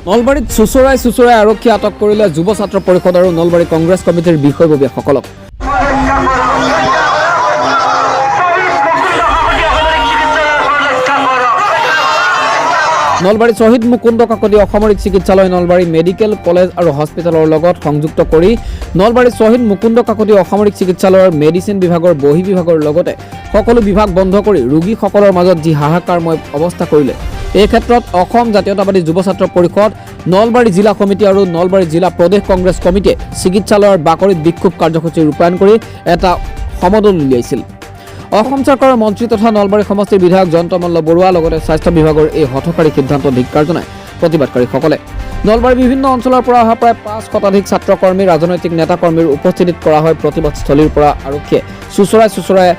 নলবাৰীত চোঁচৰাই চোঁচৰাই আৰক্ষীয়ে আটক কৰিলে যুৱ ছাত্ৰ পৰিষদ আৰু নলবাৰী কংগ্ৰেছ কমিটিৰ বিষয়ববীয়াসকলক। নলবাৰী শ্বহীদ মুকুন্দ কাকতি অসামৰিক চিকিৎসালয় নলবাৰী মেডিকেল কলেজ আৰু হস্পিটেলৰ লগত সংযুক্ত কৰি নলবাৰী শ্বহীদ মুকুন্দ কাকতি অসামৰিক চিকিৎসালয়ৰ মেডিচিন বিভাগৰ বহি বিভাগৰ লগতে সকলো বিভাগ বন্ধ কৰি ৰোগীসকলৰ মাজত যি হাহাকাৰময় অৱস্থা কৰিলে, এই ক্ষেত্ৰত অসম জাতীয়তাবাদী যুৱ ছাত্ৰ পৰিষদ নলবাৰী জিলা সমিতি আৰু নলবাৰী জিলা প্ৰদেশ কংগ্ৰেছ কমিটিয়ে চিকিৎসালয়ৰ বাকৰিত বিক্ষোভ কাৰ্যসূচী ৰূপায়ণ কৰি এটা সমদল উলিয়াইছিল। অসম চৰকাৰৰ মন্ত্ৰী তথা নলবাৰী সমষ্টিৰ বিধায়ক জয়ন্ত মল্ল বৰুৱা লগতে স্বাস্থ্য বিভাগৰ এই হঠকাৰী সিদ্ধান্ত ধিক্কাৰ জনায় প্ৰতিবাদকাৰীসকলে। নলবাৰীৰ বিভিন্ন অঞ্চলৰ পৰা অহা প্ৰায় 5 শতাধিক ছাত্ৰকৰ্মী, ৰাজনৈতিক নেতাকৰ্মীৰ উপস্থিতিত কৰা হয় প্ৰতিবাদস্থলীৰ পৰা আৰক্ষীয়ে চোঁচৰাই চোঁচৰাই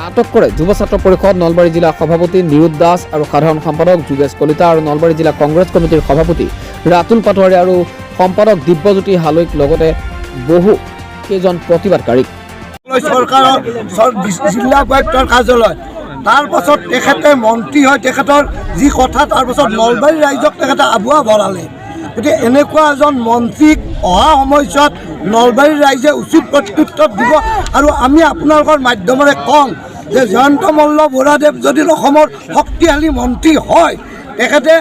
আটক কৰে যুৱ ছাত্ৰ পৰিষদ নলবাৰী জিলা সভাপতি নিৰোদ দাস আৰু সাধাৰণ সম্পাদক যোগেশ কলিতা আৰু নলবাৰী জিলা কংগ্ৰেছ কমিটিৰ সভাপতি ৰাতুল পাটোৱাৰী আৰু সম্পাদক দিব্যজ্যোতি হালৈক লগতে বহু কেইজন প্ৰতিবাদকাৰীক। চৰকাৰৰ জিলা উপায়ুক্তৰ কাৰ্যালয়, তাৰপাছত তেখেতে মন্ত্ৰী হয়, তেখেতৰ যি কথা, তাৰপাছত নলবাৰী ৰাইজক তেখেতে আবুৱা ভৰালে। গতিকে এনেকুৱা এজন মন্ত্ৰীক অহা সময়ছোৱাত নলবাৰী ৰাইজে উচিত প্ৰত্যুত্তৰ দিব। আৰু আমি আপোনালোকৰ মাধ্যমেৰে কওঁ যে জয়ন্ত মল্ল বৰুৱাদেৱ যদি অসমৰ শক্তিশালী মন্ত্ৰী হয়, তেখেতে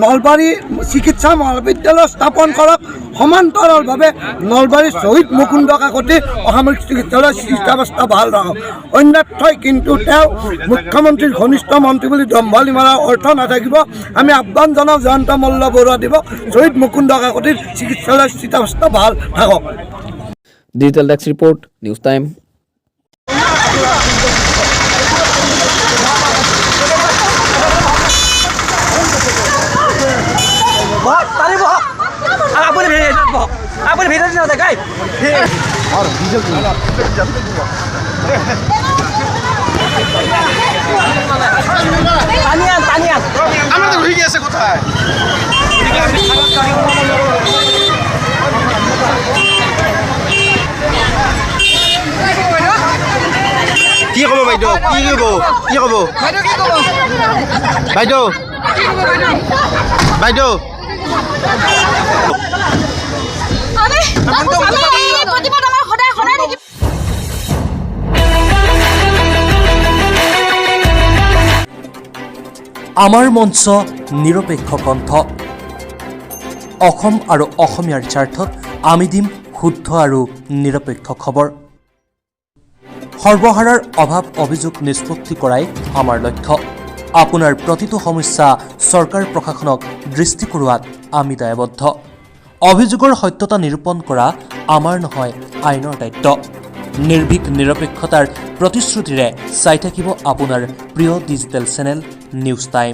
নলবাৰী চিকিৎসা মহাবিদ্যালয় স্থাপন কৰক, সমান্তৰালভাৱে নলবাৰী শ্বহীদ মুকুন্দ কাকতি অসামৰিক চিকিৎসালয় চিকিৎসা ব্যৱস্থা ভাল ৰাখক। অন্যথাই কিন্তু তেওঁ মুখ্যমন্ত্ৰীৰ ঘনিষ্ঠ মন্ত্ৰী বুলি দম্ভালি মৰাৰ অৰ্থ নাথাকিব। আমি আহ্বান জনাওঁ জয়ন্ত মল্ল বৰুৱাদেৱক শ্বহীদ মুকুন্দ কাকতিৰ চিকিৎসালয়ৰ স্থিতাৱস্থা ভাল থাকক। Digital desk report, News Time. আপুনি বহক, আপুনি ভিতৰত নাথাকে। পানী আন, পানী আন। আমাদের হয়ে গেছে কোথায়? কি ক'ব বাইদেউ? কি ক'ব? কি ক'ব বাইদেউ? বাইদেউ, আমাৰ মঞ্চ নিৰপেক্ষ কণ্ঠ, অসম আৰু অসমীয়াৰ স্বাৰ্থত আমি দিম শুদ্ধ আৰু নিৰপেক্ষ খবৰ। সৰ্বহাৰাৰ অভাৱ অভিযোগ নিষ্পত্তি কৰাই আমাৰ লক্ষ্য। আপোনাৰ প্ৰতিটো সমস্যা চৰকাৰ প্ৰশাসনক দৃষ্টি কৰোৱাত আমি দায়বদ্ধ। অভিযোগৰ সত্যতা নিৰূপণ কৰা আমাৰ নহয়, আইনৰ দায়িত্ব। নিৰ্ভীক নিৰপেক্ষতাৰ প্ৰতিশ্ৰুতিৰে চাই থাকিব আপোনাৰ প্ৰিয় ডিজিটেল চেনেল নিউজ টাইম।